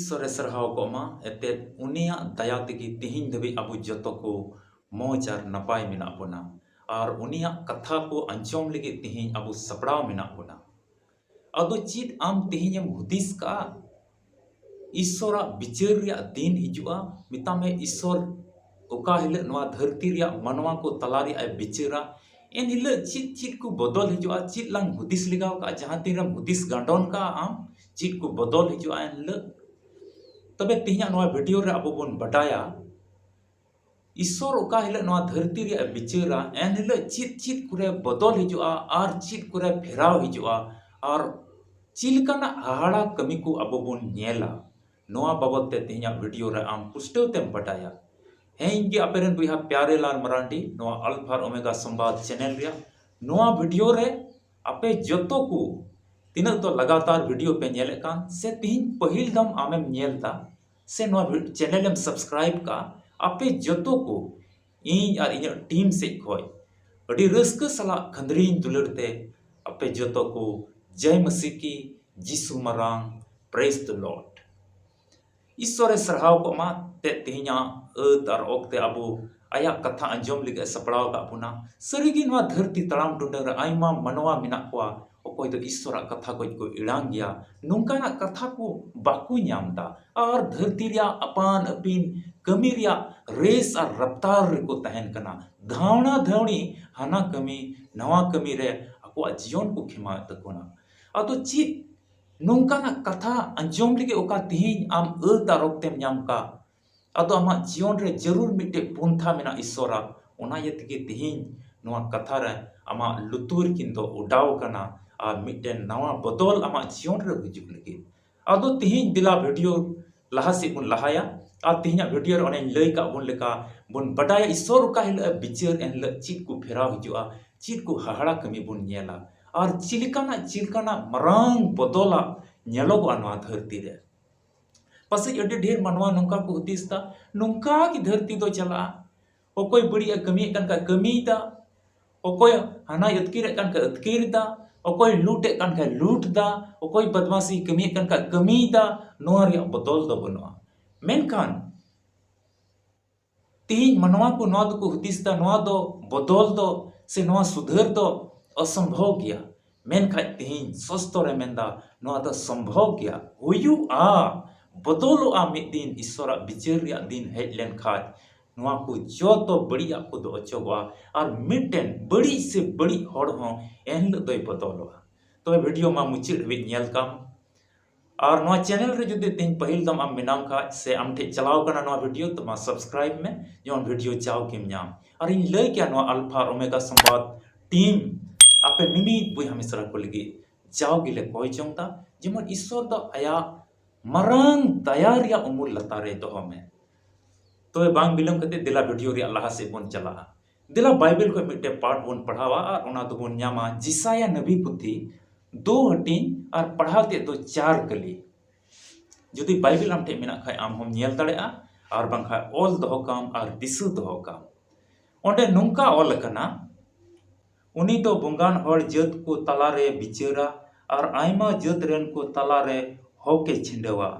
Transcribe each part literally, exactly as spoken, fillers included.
ᱤᱥᱚᱨᱮ ᱥᱟᱨᱦᱟᱣ ᱠᱚᱜ ᱢᱟ᱾ ᱮᱱᱛᱮᱫ ᱩᱱᱤᱭᱟᱜ ᱫᱟᱭᱟ ᱛᱮᱜᱮ ᱛᱤᱦᱤᱧ ᱫᱷᱟᱹᱵᱤᱡ ᱟᱵᱚ ᱡᱚᱛᱚ ᱠᱚ ᱢᱚᱡᱽ ᱟᱨ ᱱᱟᱯᱟᱭ ᱢᱮᱱᱟᱜ ᱵᱚᱱᱟ᱾ ᱟᱨ ᱩᱱᱤᱭᱟᱜ ᱠᱟᱛᱷᱟ ᱠᱚ ᱟᱸᱡᱚᱢ ᱞᱟᱹᱜᱤᱫ ᱛᱤᱦᱤᱧ ᱟᱵᱚ ᱥᱟᱯᱲᱟᱣ ᱢᱮᱱᱟᱜ ᱵᱚᱱᱟ᱾ ᱟᱫᱚ ᱪᱮᱫ ᱟᱢ ᱛᱤᱦᱤᱧ ᱮᱢ ᱦᱩᱫᱤᱥ ᱠᱟᱜᱼᱟ? ᱤᱥᱚᱨᱟᱜ ᱵᱤᱪᱟᱹᱨ ᱨᱮᱭᱟᱜ ᱫᱤᱱ ᱦᱤᱡᱩᱜᱼᱟ᱾ ᱢᱮᱛᱟᱜ ᱢᱮ, ᱤᱥᱚᱨ ᱚᱠᱟ ᱦᱤᱞᱳᱜ ᱱᱚᱣᱟ ᱫᱷᱟᱹᱨᱛᱤ ᱨᱮᱭᱟᱜ ᱢᱟᱱᱣᱟ ᱠᱚ ᱛᱟᱞᱟ ᱨᱮᱭᱟᱜ ᱮ ᱵᱤᱪᱟᱹᱨᱟ, ᱮᱱ ᱦᱤᱞᱳᱜ ᱪᱮᱫ ᱪᱮᱫ ᱠᱚ ᱵᱚᱫᱚᱞ ᱦᱤᱡᱩᱜᱼᱟ, ᱪᱮᱫ ᱞᱟᱝ ᱦᱩᱫᱤᱥ ᱞᱮᱜᱟᱣ ᱠᱟᱜᱼᱟ, ᱡᱟᱦᱟᱸ ᱛᱤᱱᱨᱮᱢ ᱦᱩᱫᱤᱥ ᱜᱟᱱᱰᱚᱱ ᱠᱟᱜᱼᱟ ᱟᱢ, ᱪᱮᱫ ᱠᱚ ᱵᱚᱫᱚᱞ ᱦᱤᱡᱩᱜᱼᱟ ᱮᱱ ᱦᱤᱞᱳᱜ? ᱛᱚᱵᱮ ᱛᱮᱦᱮᱧᱟᱜ ᱱᱚᱣᱟ ᱵᱷᱤᱰᱤᱭᱳ ᱨᱮ ᱟᱵᱚ ᱵᱚᱱ ᱵᱟᱰᱟᱭᱟ, ᱤᱥᱚᱨ ᱚᱠᱟ ᱦᱤᱞᱳᱜ ᱱᱚᱣᱟ ᱫᱷᱟᱹᱨᱛᱤ ᱨᱮᱭᱟᱜ ᱮ ᱵᱤᱪᱟᱹᱨᱟ, ᱮᱱ ᱦᱤᱞᱳᱜ ᱪᱮᱫ ᱪᱮᱫ ᱠᱚᱨᱮ ᱵᱚᱫᱚᱞ ᱦᱤᱡᱩᱜᱼᱟ ᱟᱨ ᱪᱮᱫ ᱠᱚᱨᱮ ᱯᱷᱮᱨᱟᱣ ᱦᱤᱡᱩᱜᱼᱟ ᱟᱨ ᱪᱮᱫ ᱞᱮᱠᱟᱱᱟᱜ ᱦᱟᱦᱟᱲᱟ ᱠᱟᱹᱢᱤ ᱠᱚ ᱟᱵᱚ ᱵᱚᱱ ᱧᱮᱞᱟ, ᱱᱚᱣᱟ ᱵᱟᱵᱚᱫ ᱛᱮ ᱛᱮᱦᱮᱧᱟᱜ ᱵᱷᱤᱰᱤᱭᱳ ᱨᱮ ᱟᱢ ᱯᱩᱥᱴᱟᱹᱣ ᱛᱮᱢ ᱵᱟᱰᱟᱭᱟ᱾ ᱦᱮᱸ, ᱤᱧ ᱜᱮ ᱟᱯᱮ ᱨᱮᱱ ᱵᱚᱭᱦᱟ ᱯᱭᱟᱨᱮ ᱞᱟᱞ ᱢᱟᱨᱟᱱᱰᱤ, ᱱᱚᱣᱟ ᱟᱞᱯᱷᱟ ᱟᱨ ᱳᱢᱮᱜᱟ ᱥᱚᱢᱵᱟᱫ ᱪᱮᱱᱮᱞ ᱨᱮᱭᱟᱜ᱾ ᱱᱚᱣᱟ ᱵᱷᱤᱰᱤᱭᱳ ᱨᱮ ᱟᱯᱮ ᱡᱚᱛᱚ ᱠᱚ ᱛᱤᱱᱟᱹᱜ ᱫᱚ ᱞᱟᱜᱟᱛᱟᱨ ᱵᱷᱤᱰᱤᱭᱳ ᱯᱮ ᱧᱮᱞᱮᱫ ᱠᱟᱱ ᱥᱮ ᱛᱤᱦᱤᱧ ᱯᱟᱹᱦᱤᱞ ᱫᱷᱟᱢ ᱟᱢᱮᱢ ᱧᱮᱞ ᱮᱫᱟ ᱥᱮ ᱱᱚᱣᱟ ᱪᱮᱱᱮᱞ ᱮᱢ ᱥᱟᱵᱥᱠᱨᱟᱭᱤᱵ ᱠᱟᱜᱼᱟ, ᱟᱯᱮ ᱡᱚᱛᱚ ᱠᱚ ᱤᱧ ᱟᱨ ᱤᱧᱟᱹᱜ ᱴᱤᱢ ᱥᱮᱫ ᱠᱷᱚᱱ ᱟᱹᱰᱤ ᱨᱟᱹᱥᱠᱟᱹ ᱥᱟᱞᱟᱜ ᱠᱷᱟᱹᱫᱽᱨᱤᱧ ᱫᱩᱞᱟᱹᱲ ᱛᱮ ᱟᱯᱮ ᱡᱚᱛᱚ ᱠᱚ ᱡᱟᱭ ᱢᱟᱥᱤ ᱠᱤ, ᱡᱤᱥᱩ ᱢᱟᱨᱟᱝ, Praise the Lord᱾ ᱤᱥᱚᱨᱮ ᱥᱟᱨᱦᱟᱣ ᱠᱚᱜ ᱢᱟ᱾ ᱛᱮ ᱛᱮᱦᱮᱧᱟᱜ ᱟᱹᱛ ᱟᱨ ᱚᱠᱛᱮ ᱟᱵᱚ ᱟᱭᱟᱜ ᱠᱟᱛᱷᱟ ᱟᱸᱡᱚᱢ ᱞᱟᱹᱜᱤᱫ ᱮ ᱥᱟᱯᱲᱟᱣ ᱟᱠᱟᱫ ᱵᱚᱱᱟ᱾ ᱥᱟᱹᱨᱤᱜᱮ ᱱᱚᱣᱟ ᱫᱷᱟᱹᱨᱛᱤ ᱛᱟᱲᱟᱢ ᱴᱩᱰᱟᱹᱝ ᱨᱮ ᱟᱭᱢᱟ ᱢᱟᱱᱣᱟ ᱢᱮᱱᱟᱜ ᱠᱚᱣᱟ, ᱚᱠᱚᱭ ᱫᱚ ᱤᱥᱚᱨᱟᱜ ᱠᱟᱛᱷᱟ ᱠᱷᱚᱱ ᱠᱚ ᱮᱲᱟᱝ ᱜᱮᱭᱟ, ᱱᱚᱝᱠᱟᱱᱟᱜ ᱠᱟᱛᱷᱟ ᱠᱚ ᱵᱟᱠᱚ ᱧᱟᱢ ᱮᱫᱟ ᱟᱨ ᱫᱷᱟᱹᱨᱛᱤ ᱨᱮᱭᱟᱜ ᱟᱯᱟᱱ ᱟᱹᱯᱤᱱ ᱠᱟᱹᱢᱤ ᱨᱮᱭᱟᱜ ᱨᱮᱥ ᱟᱨ ᱨᱟᱯᱛᱟᱨ ᱨᱮᱠᱚ ᱛᱟᱦᱮᱱ ᱠᱟᱱᱟ᱾ ᱫᱷᱟᱣᱱᱟ ᱫᱷᱟᱣᱱᱤ, ᱦᱟᱱᱟ ᱠᱟᱹᱢᱤ ᱱᱟᱣᱟ ᱠᱟᱹᱢᱤ ᱨᱮ ᱟᱠᱚᱣᱟᱜ ᱡᱤᱭᱚᱱ ᱠᱚ ᱠᱷᱮᱢᱟᱣᱮᱫ ᱛᱟᱠᱚᱣᱟ᱾ ᱟᱫᱚ ᱪᱮᱫ ᱱᱚᱝᱠᱟᱱᱟᱜ ᱠᱟᱛᱷᱟ ᱟᱸᱡᱚᱢ ᱞᱟᱹᱜᱤᱫ ᱚᱠᱟ ᱛᱮᱦᱮᱧ ᱟᱢ ᱟᱹᱛ ᱟᱨ ᱚᱠᱛᱮᱢ ᱧᱟᱢ ᱠᱟᱜ? ᱟᱫᱚ ᱟᱢᱟᱜ ᱡᱤᱭᱚᱱ ᱨᱮ ᱡᱟᱹᱨᱩᱲ ᱢᱤᱫᱴᱮᱡ ᱯᱚᱱᱛᱷᱟ ᱢᱮᱱᱟᱜ ᱤᱥᱚᱨᱟᱜ, ᱚᱱᱟ ᱤᱭᱟᱹ ᱛᱮᱜᱮ ᱛᱮᱦᱮᱧ ᱱᱚᱣᱟ ᱠᱟᱛᱷᱟ ᱨᱮ ᱟᱢᱟᱜ ᱞᱩᱛᱩᱨ ᱠᱤᱱ ᱫᱚ ᱚᱰᱟᱣ ᱠᱟᱱᱟ ᱟᱨ ᱢᱤᱫᱴᱮᱱ ᱱᱟᱣᱟ ᱵᱚᱫᱚᱞ ᱟᱢᱟᱜ ᱡᱤᱭᱚᱱ ᱨᱮ ᱦᱤᱡᱩᱜ ᱞᱟᱹᱜᱤᱫ᱾ ᱟᱫᱚ ᱛᱮᱦᱮᱧ ᱫᱮᱞᱟ ᱵᱷᱤᱰᱤᱭᱳ ᱞᱟᱦᱟ ᱥᱮᱫ ᱵᱚᱱ ᱞᱟᱦᱟᱭᱟ᱾ ᱟᱨ ᱛᱮᱦᱮᱧᱟᱜ ᱵᱷᱤᱰᱤᱭᱳ ᱨᱮ ᱚᱱᱮᱧ ᱞᱟᱹᱭ ᱠᱟᱜ ᱵᱚᱱ ᱞᱮᱠᱟ ᱵᱚᱱ ᱵᱟᱰᱟᱭᱟ ᱤᱥᱚᱨ ᱚᱠᱟ ᱦᱤᱞᱳᱜ ᱮ ᱵᱤᱪᱟᱹᱨ, ᱮᱱ ᱦᱤᱞᱳᱜ ᱪᱮᱫ ᱠᱚ ᱯᱷᱮᱨᱟᱣ ᱦᱤᱡᱩᱜᱼᱟ, ᱪᱮᱫ ᱠᱚ ᱦᱟᱦᱟᱲᱟ ᱠᱟᱹᱢᱤ ᱵᱚᱱ ᱧᱮᱞᱟ ᱟᱨ ᱪᱮᱫ ᱞᱮᱠᱟᱱᱟᱜ ᱪᱮᱫ ᱞᱮᱠᱟᱱᱟᱜ ᱢᱟᱨᱟᱝ ᱵᱚᱫᱚᱞᱟᱜ ᱧᱮᱞᱚᱜᱚᱜᱼᱟ ᱱᱚᱣᱟ ᱫᱷᱟᱹᱨᱛᱤ ᱨᱮ᱾ ᱯᱟᱥᱮᱡ ᱟᱹᱰᱤ ᱰᱷᱮᱨ ᱢᱟᱱᱣᱟ ᱱᱚᱝᱠᱟ ᱠᱚ ᱦᱩᱫᱤᱥ ᱮᱫᱟ, ᱱᱚᱝᱠᱟ ᱜᱮ ᱫᱷᱟᱹᱨᱛᱤ ᱫᱚ ᱪᱟᱞᱟᱜᱼᱟ, ᱚᱠᱚᱭ ᱵᱟᱹᱲᱤᱡ ᱮ ᱠᱟᱹᱢᱤᱭᱮᱫ ᱠᱟᱱ ᱠᱷᱟᱡ ᱠᱟᱹᱢᱤᱭᱮᱫᱟ, ᱚᱠᱚᱭ ᱦᱟᱱᱟᱭ ᱟᱹᱛᱠᱤᱨᱮᱫ ᱠᱟᱱ ᱠᱷᱟᱡ ᱟᱹᱛᱠᱤᱨ ᱮᱫᱟ, ᱚᱠᱚᱭ ᱞᱩᱴ ᱮᱫ ᱠᱟᱱ ᱠᱷᱟᱡ ᱞᱩᱴ ᱫᱟ, ᱚᱠᱚᱭ ᱵᱚᱫᱢᱟᱥᱤ ᱠᱟᱹᱢᱤᱭᱮᱫ ᱠᱟᱱ ᱠᱷᱟᱡ ᱠᱟᱹᱢᱤᱭᱮᱫᱟ, ᱱᱚᱣᱟ ᱨᱮᱭᱟᱜ ᱵᱚᱫᱚᱞ ᱫᱚ ᱵᱟᱹᱱᱩᱜᱼᱟ᱾ ᱢᱮᱱᱠᱷᱟᱱ ᱛᱮᱦᱮᱧ ᱢᱟᱱᱣᱟ ᱠᱚ ᱱᱚᱣᱟ ᱫᱚᱠᱚ ᱦᱩᱫᱤᱥ ᱫᱟ, ᱱᱚᱣᱟ ᱫᱚ ᱵᱚᱫᱚᱞ ᱫᱚ ᱥᱮ ᱱᱚᱣᱟ ᱥᱩᱫᱷᱟᱹᱨ ᱫᱚ ᱚᱥᱚᱢᱵᱷᱚᱵ ᱜᱮᱭᱟ᱾ ᱢᱮᱱᱠᱷᱟᱡ ᱛᱮᱦᱮᱧ ᱥᱚᱥᱛᱚᱨᱮ ᱢᱮᱱᱫᱟ, ᱱᱚᱣᱟ ᱫᱚ ᱥᱚᱢᱵᱷᱚᱵ ᱜᱮᱭᱟ, ᱦᱩᱭᱩᱜᱼᱟ᱾ ᱵᱚᱫᱚᱞᱚᱜᱼᱟ ᱢᱤᱫ ᱫᱤᱱ, ᱤᱥᱥᱚᱨᱟᱜ ᱵᱤᱪᱟᱹᱨ ᱨᱮᱭᱟᱜ ᱫᱤᱱ ᱦᱮᱡ ᱞᱮᱱᱠᱷᱟᱡ ᱱᱚᱣᱟ ᱠᱚ ᱡᱚᱛᱚ ᱵᱟᱹᱲᱤᱡᱟᱜ ᱠᱚᱫᱚ ᱚᱪᱚᱜᱚᱜᱼᱟ, ᱟᱨ ᱢᱤᱫᱴᱮᱱ ᱵᱟᱹᱲᱤᱡ ᱥᱮ ᱵᱟᱹᱲᱤᱡ ᱦᱚᱲ ᱦᱚᱸ ᱮᱱᱦᱤᱞᱳᱜ ᱫᱚᱭ ᱵᱚᱫᱚᱞᱚᱜᱼᱟ᱾ ᱛᱚᱵᱮ video ᱢᱟ ᱢᱩᱪᱟᱹᱫ ᱦᱟᱹᱵᱤᱡ ᱧᱮᱞ ᱠᱟᱢ, ᱟᱨ ᱱᱚᱣᱟ channel ᱨᱮ ᱡᱩᱫᱤ ᱛᱮᱦᱮᱧ ᱯᱟᱹᱦᱤᱞ ᱫᱚᱢ ᱟᱢ ᱢᱮᱱᱟᱢ ᱠᱷᱟᱡ ᱥᱮ ᱟᱢ ᱴᱷᱮᱡ ᱪᱟᱞᱟᱣ ᱠᱟᱱᱟ ᱱᱚᱣᱟ video, ᱛᱚ ᱢᱟ subscribe ᱢᱮ, ᱡᱮᱢᱚᱱ video ᱡᱟᱣ ᱜᱮᱢ ᱧᱟᱢ᱾ ᱟᱨ ᱤᱧ ᱞᱟᱹᱭ ᱠᱮᱭᱟ ᱱᱚᱣᱟ Alpha ᱟᱨ Omega ᱥᱚᱢᱵᱟᱫ team ᱟᱯᱮ ᱢᱤᱢᱤᱫ ᱵᱚᱭᱦᱟ ᱢᱤᱥᱨᱟ ᱠᱚ ᱞᱟᱹᱜᱤᱫ ᱡᱟᱣ ᱜᱮᱞᱮ ᱠᱚᱭ ᱡᱚᱝ ᱫᱟ, ᱡᱮᱢᱚᱱ ᱤᱥᱥᱚᱨ ᱫᱚ ᱟᱭᱟᱜ ᱢᱟᱨᱟᱝ ᱫᱟᱭᱟ ᱨᱮᱭᱟᱜ ᱩᱢᱩᱞ ᱞᱟᱛᱟᱨ ᱨᱮ ᱫᱚᱦᱚ ᱢᱮ᱾ ᱛᱚᱵᱮ ᱵᱟᱝ ᱵᱤᱞᱚᱢ ᱠᱟᱛᱮ ᱫᱮᱞᱟ video ᱨᱮᱭᱟᱜ ᱞᱟᱦᱟ ᱥᱮᱫ ᱵᱚᱱ ᱪᱟᱞᱟᱜᱼᱟ᱾ ᱫᱮᱞᱟ Bible ᱠᱷᱚᱱ ᱢᱤᱫᱴᱮᱡ part ᱵᱚᱱ ᱯᱟᱲᱦᱟᱣᱟ ᱟᱨ ᱚᱱᱟ ᱫᱚᱵᱚᱱ ᱧᱟᱢᱟ ᱡᱤᱥᱟᱭᱟ ᱱᱟᱵᱤ ᱯᱩᱛᱷᱤ ᱫᱩ ᱦᱟᱹᱴᱤᱧ ᱟᱨ ᱯᱟᱲᱦᱟᱣ ᱛᱮᱫ ᱫᱚ ᱪᱟᱨ ᱠᱟᱹᱞᱤ᱾ ᱡᱩᱫᱤ Bible ᱟᱢ ᱴᱷᱮᱡ ᱢᱮᱱᱟᱜ ᱠᱷᱟᱡ ᱟᱢ ᱦᱚᱸᱢ ᱧᱮᱞ ᱫᱟᱲᱮᱭᱟᱜᱼᱟ, ᱟᱨ ᱵᱟᱝᱠᱷᱟᱡ ᱚᱞ ᱫᱚᱦᱚ ᱠᱟᱢ ᱟᱨ ᱫᱤᱥᱟᱹ ᱫᱚᱦᱚ ᱠᱟᱢ᱾ ᱚᱸᱰᱮ ᱱᱚᱝᱠᱟ ᱚᱞ ᱟᱠᱟᱱᱟ, ᱩᱱᱤ ᱫᱚ ᱵᱚᱸᱜᱟᱱ ᱦᱚᱲ ᱡᱟᱹᱛ ᱠᱚ ᱛᱟᱞᱟᱨᱮ ᱵᱤᱪᱟᱹᱨᱟ ᱟᱨ ᱟᱭᱢᱟ ᱡᱟᱹᱛ ᱨᱮᱱ ᱠᱚ ᱛᱟᱞᱟᱨᱮ ᱦᱚᱠ ᱮ ᱪᱷᱤᱸᱰᱟᱹᱣᱟ,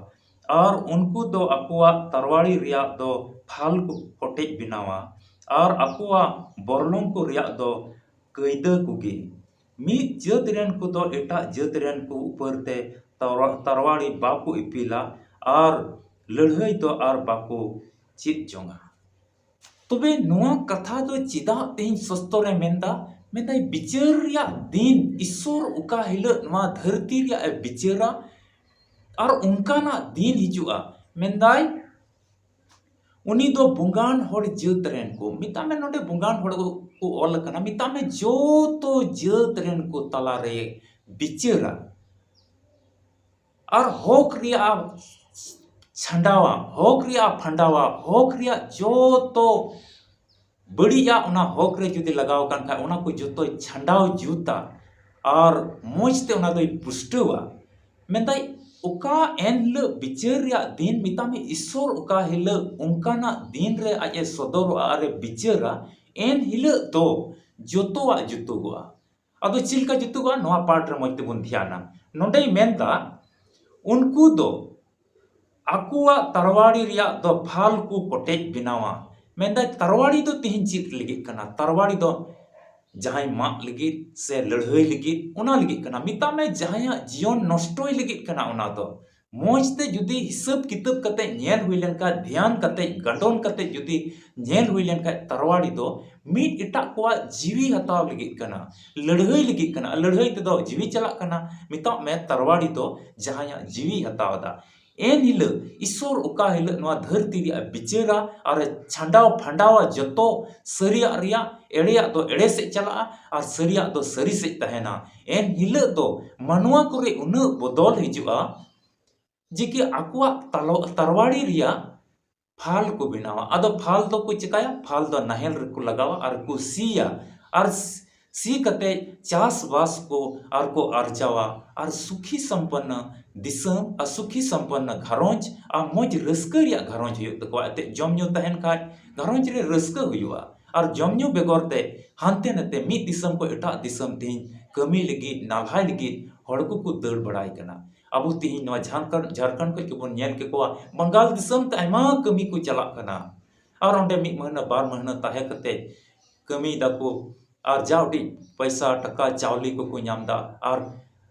ᱟᱨ ᱩᱱᱠᱩ ᱫᱚ ᱟᱠᱚᱣᱟᱜ ᱛᱟᱨᱣᱟᱲᱤ ᱨᱮᱭᱟᱜ ᱫᱚ ᱯᱷᱟᱞ ᱠᱚ ᱠᱚᱴᱮᱡ ᱵᱮᱱᱟᱣᱟ ᱟᱨ ᱟᱠᱚᱣᱟᱜ ᱵᱚᱨᱞᱚᱝ ᱠᱚ ᱨᱮᱭᱟᱜ ᱫᱚ ᱠᱟᱹᱭᱫᱟᱹ ᱠᱚᱜᱮ᱾ ᱢᱤᱫ ᱡᱟᱹᱛ ᱨᱮᱱ ᱠᱚᱫᱚ ᱮᱴᱟᱜ ᱡᱟᱹᱛ ᱨᱮᱱ ᱠᱚ ᱩᱯᱟᱹᱨ ᱛᱮ ᱛᱟᱨᱣᱟ-, ᱛᱟᱨᱣᱟᱲᱤ ᱵᱟᱠᱚ ᱤᱯᱤᱞᱟ ᱟᱨ ᱞᱟᱹᱲᱦᱟᱹᱭ ᱫᱚ ᱟᱨ ᱵᱟᱠᱚ ᱪᱮᱫ ᱡᱚᱝᱟ᱾ ᱛᱚᱵᱮ ᱱᱚᱣᱟ ᱠᱟᱛᱷᱟ ᱫᱚ ᱪᱮᱫᱟᱜ ᱛᱮᱦᱮᱧ ᱥᱚᱥᱛᱚᱨᱮ ᱢᱮᱱᱫᱟ? ᱢᱮᱱᱫᱟᱭ ᱵᱤᱪᱟᱹᱨ ᱨᱮᱭᱟᱜ ᱫᱤᱱ, ᱤᱥᱥᱚᱨ ᱚᱠᱟ ᱦᱤᱞᱳᱜ ᱱᱚᱣᱟ ᱫᱷᱟᱹᱨᱛᱤ ᱨᱮᱭᱟᱜ ᱮ ᱵᱤᱪᱟᱹᱨᱟ ᱟᱨ ᱚᱱᱠᱟᱱᱟᱜ ᱫᱤᱱ ᱦᱤᱡᱩᱜᱼᱟ, ᱢᱮᱱᱫᱟᱭ ᱩᱱᱤ ᱫᱚ ᱵᱚᱸᱜᱟᱱ ᱦᱚᱲ ᱡᱟᱹᱛ ᱨᱮᱱ ᱠᱚ, ᱢᱮᱛᱟᱜ ᱢᱮ ᱱᱚᱰᱮ ᱵᱚᱸᱜᱟᱱ ᱦᱚᱲ ᱠᱚ ᱚᱞ ᱟᱠᱟᱱᱟ, ᱢᱮᱛᱟᱜ ᱢᱮ ᱡᱚᱛᱚ ᱡᱟᱹᱛ ᱨᱮᱱ ᱠᱚ ᱛᱟᱞᱟᱨᱮ ᱵᱤᱪᱟᱹᱨᱟ᱾ ᱟᱨ ᱦᱚᱠ ᱨᱮᱭᱟᱜ ᱪᱷᱟᱸᱰᱟᱣᱟ, ᱦᱚᱠ ᱨᱮᱭᱟᱜ ᱯᱷᱟᱸᱰᱟᱣᱟ, ᱦᱚᱠ ᱨᱮᱭᱟᱜ ᱡᱚᱛᱚ ᱵᱟᱹᱲᱤᱡᱟᱜ ᱚᱱᱟ ᱦᱚᱠ ᱨᱮ ᱡᱩᱫᱤ ᱞᱟᱜᱟᱣ ᱟᱠᱟᱱ ᱠᱷᱟᱡ, ᱚᱱᱟ ᱠᱚ ᱡᱚᱛᱚᱭ ᱪᱷᱟᱸᱰᱟᱣ ᱡᱩᱛᱟ ᱟᱨ ᱢᱚᱡᱽ ᱛᱮ ᱚᱱᱟ ᱫᱚᱭ ᱯᱩᱥᱴᱟᱹᱣᱟ᱾ ᱢᱮᱱᱫᱟᱭ ᱚᱠᱟ ᱮᱱ ᱦᱤᱞᱳᱜ ᱵᱤᱪᱟᱹᱨ ᱨᱮᱭᱟᱜ ᱫᱤᱱ, ᱢᱮᱛᱟᱜ ᱢᱮ ᱤᱥᱥᱚᱨ ᱚᱠᱟ ᱦᱤᱞᱳᱜ ᱚᱱᱠᱟᱱᱟᱜ ᱫᱤᱱ ᱨᱮ ᱟᱡ ᱮ ᱥᱚᱫᱚᱨᱚᱜᱼᱟ ᱟᱨ ᱮ ᱵᱤᱪᱟᱹᱨᱟ, ᱮᱱ ᱦᱤᱞᱳᱜ ᱫᱚ ᱡᱚᱛᱚᱣᱟᱜ ᱡᱩᱛᱩᱜᱚᱜᱼᱟ᱾ ᱟᱫᱚ ᱪᱮᱫ ᱞᱮᱠᱟ ᱡᱩᱛᱩᱜᱼᱟ, ᱱᱚᱣᱟ ᱯᱟᱴ ᱨᱮ ᱢᱚᱡᱽ ᱛᱮᱵᱚᱱ ᱫᱷᱮᱭᱟᱱᱟ᱾ ᱱᱚᱰᱮᱭ ᱢᱮᱱᱫᱟ, ᱩᱱᱠᱩ ᱫᱚ ᱟᱠᱚᱣᱟᱜ ᱛᱟᱨᱣᱟᱲᱤ ᱨᱮᱭᱟᱜ ᱫᱚ ᱯᱷᱟᱞ ᱠᱚ ᱠᱚᱴᱮᱡ ᱵᱮᱱᱟᱣᱟ᱾ ᱢᱮᱱᱫᱟᱭ, ᱛᱟᱨᱣᱟᱲᱤ ᱫᱚ ᱛᱤᱦᱤᱧ ᱪᱮᱫ ᱞᱟᱹᱜᱤᱫ ᱠᱟᱱᱟ? ᱛᱟᱨᱣᱟᱲᱤ ᱫᱚ ᱡᱟᱦᱟᱸᱭ ᱢᱟᱜ ᱞᱟᱹᱜᱤᱫ ᱥᱮ ᱞᱟᱹᱲᱦᱟᱹᱭ ᱞᱟᱹᱜᱤᱫ, ᱚᱱᱟ ᱞᱟᱹᱜᱤᱫ ᱠᱟᱱᱟ᱾ ᱢᱮᱛᱟᱜ ᱢᱮ, ᱡᱟᱦᱟᱸᱭᱟᱜ ᱡᱤᱭᱚᱱ ᱱᱚᱥᱴᱚᱭ ᱞᱟᱹᱜᱤᱫ ᱠᱟᱱᱟ ᱚᱱᱟ ᱫᱚ᱾ ᱢᱚᱡᱽ ᱛᱮ ᱡᱩᱫᱤ ᱦᱤᱥᱟᱹᱵ ᱠᱤᱛᱟᱹᱵ ᱠᱟᱛᱮ ᱧᱮᱞ ᱦᱩᱭ ᱞᱮᱱᱠᱷᱟᱱ, ᱫᱷᱮᱭᱟᱱ ᱠᱟᱛᱮ, ᱜᱟᱰᱚᱱ ᱠᱟᱛᱮ ᱡᱩᱫᱤ ᱧᱮᱞ ᱦᱩᱭ ᱞᱮᱱᱠᱷᱟᱱ, ᱛᱟᱨᱣᱟᱲᱤ ᱫᱚ ᱢᱤᱫ ᱮᱴᱟᱜ ᱠᱚᱣᱟᱜ ᱡᱤᱣᱤ ᱦᱟᱛᱟᱣ ᱞᱟᱹᱜᱤᱫ ᱠᱟᱱᱟ, ᱞᱟᱹᱲᱦᱟᱹᱭ ᱞᱟᱹᱜᱤᱫ ᱠᱟᱱᱟ᱾ ᱞᱟᱹᱲᱦᱟᱹᱭ ᱛᱮᱫᱚ ᱡᱤᱣᱤ ᱪᱟᱞᱟᱜ ᱠᱟᱱᱟ᱾ ᱢᱮᱛᱟᱜ ᱢᱮ, ᱛᱟᱨᱣᱟᱲᱤ ᱫᱚ ᱡᱟᱦᱟᱸᱭᱟᱜ ᱡᱤᱣᱤ ᱦᱟᱛᱟᱣ ᱮᱫᱟ᱾ ᱮᱱ ᱦᱤᱞᱳᱜ ᱤᱥᱚᱨ ᱚᱠᱟ ᱦᱤᱞᱳᱜ ᱱᱚᱣᱟ ᱫᱷᱟᱹᱨᱛᱤ ᱨᱮᱭᱟᱜ ᱵᱤᱪᱟᱹᱨᱟ ᱟᱨ ᱪᱷᱟᱸᱰᱟᱣ ᱯᱷᱟᱸᱰᱟᱣᱟ ᱡᱚᱛᱚ ᱥᱟᱹᱨᱤᱭᱟᱜ ᱨᱮᱭᱟᱜ, ᱮᱲᱮᱭᱟᱜ ᱫᱚ ᱮᱲᱮ ᱥᱮᱫ ᱪᱟᱞᱟᱜᱼᱟ ᱟᱨ ᱥᱟᱹᱨᱤᱭᱟᱜ ᱫᱚ ᱥᱟᱹᱨᱤ ᱥᱮᱫ ᱛᱟᱦᱮᱱᱟ᱾ ᱮᱱ ᱦᱤᱞᱳᱜ ᱫᱚ ᱢᱟᱱᱣᱟ ᱠᱚᱨᱮ ᱩᱱᱟᱹᱜ ᱵᱚᱫᱚᱞ ᱦᱤᱡᱩᱜᱼᱟ ᱡᱮ ᱠᱤ ᱟᱠᱚᱣᱟᱜ ᱛᱟᱞᱚ-, ᱛᱟᱨᱣᱟᱲᱤ ᱨᱮᱭᱟᱜ ᱯᱷᱟᱞ ᱠᱚ ᱵᱮᱱᱟᱣᱟ᱾ ᱟᱫᱚ ᱯᱷᱟᱞ ᱫᱚᱠᱚ ᱪᱤᱠᱟᱭᱟ? ᱯᱷᱟᱞ ᱫᱚ ᱱᱟᱦᱮᱞ ᱨᱮᱠᱚ ᱞᱟᱜᱟᱣᱟ ᱟᱨ ᱠᱚ ᱥᱤᱭᱟ᱾ ᱟᱨ ᱥ-, ᱥᱤ ᱠᱟᱛᱮ ᱪᱟᱥᱵᱟᱥ ᱠᱚ ᱟᱨ ᱠᱚ ᱟᱨᱡᱟᱣᱟ᱾ ᱟᱨ ᱥᱩᱠᱷᱤ ᱥᱚᱢᱯᱚᱱᱱᱚ ᱫᱤᱥᱚᱢ ᱟᱨ ᱥᱩᱠᱷᱤ ᱥᱚᱢᱯᱚᱱᱱᱚ ᱜᱷᱟᱨᱚᱸᱡᱽ ᱟᱨ ᱢᱚᱡᱽ ᱨᱟᱹᱥᱠᱟᱹ ᱨᱮᱭᱟᱜ ᱜᱷᱟᱨᱚᱸᱡᱽ ᱦᱩᱭᱩᱜ ᱛᱟᱠᱚᱣᱟ᱾ ᱮᱱᱛᱮᱫ ᱡᱚᱢ ᱧᱩ ᱛᱟᱦᱮᱱ ᱠᱷᱟᱡ, ᱜᱷᱟᱨᱚᱸᱡᱽ ᱨᱮ ᱨᱟᱹᱥᱠᱟᱹ ᱦᱩᱭᱩᱜᱼᱟ᱾ ᱟᱨ ᱡᱚᱢ ᱧᱩ ᱵᱮᱜᱚᱨ ᱛᱮ ᱦᱟᱱᱛᱮ ᱱᱟᱛᱮ ᱢᱤᱫ ᱫᱤᱥᱚᱢ ᱠᱷᱚᱱ ᱮᱴᱟᱜ ᱫᱤᱥᱚᱢ ᱛᱮᱦᱮᱧ ᱠᱟᱹᱢᱤ ᱞᱟᱹᱜᱤᱫ, ᱱᱟᱞᱦᱟᱭ ᱞᱟᱹᱜᱤᱫ ᱦᱚᱲ ᱠᱚᱠᱚ ᱫᱟᱹᱲ ᱵᱟᱲᱟᱭ ᱠᱟᱱᱟ᱾ ᱟᱵᱚ ᱛᱮᱦᱮᱧ ᱱᱚᱣᱟ ᱡᱷᱟᱨᱠᱷᱚᱸᱰ, ᱡᱷᱟᱨᱠᱷᱚᱸᱰ ᱠᱷᱚᱱ ᱜᱮᱵᱚᱱ ᱧᱮᱞ ᱠᱮᱠᱚᱣᱟ, ᱵᱟᱝᱜᱟᱞ ᱫᱤᱥᱚᱢ ᱛᱮ ᱟᱭᱢᱟ ᱠᱟᱹᱢᱤ ᱠᱚ ᱪᱟᱞᱟᱜ ᱠᱟᱱᱟ᱾ ᱟᱨ ᱚᱸᱰᱮ ᱢᱤᱫ ᱢᱟᱹᱦᱱᱟᱹ, ᱵᱟᱨ ᱢᱟᱹᱦᱱᱟᱹ ᱛᱟᱦᱮᱸ ᱠᱟᱛᱮ ᱠᱟᱹᱢᱤᱭ ᱫᱟᱠᱚ, ᱟᱨ ᱡᱟ ᱩᱰᱤᱡ ᱯᱚᱭᱥᱟ, ᱴᱟᱠᱟ, ᱪᱟᱣᱞᱮ ᱠᱚᱠᱚ ᱧᱟᱢ ᱮᱫᱟ᱾ ᱟᱨ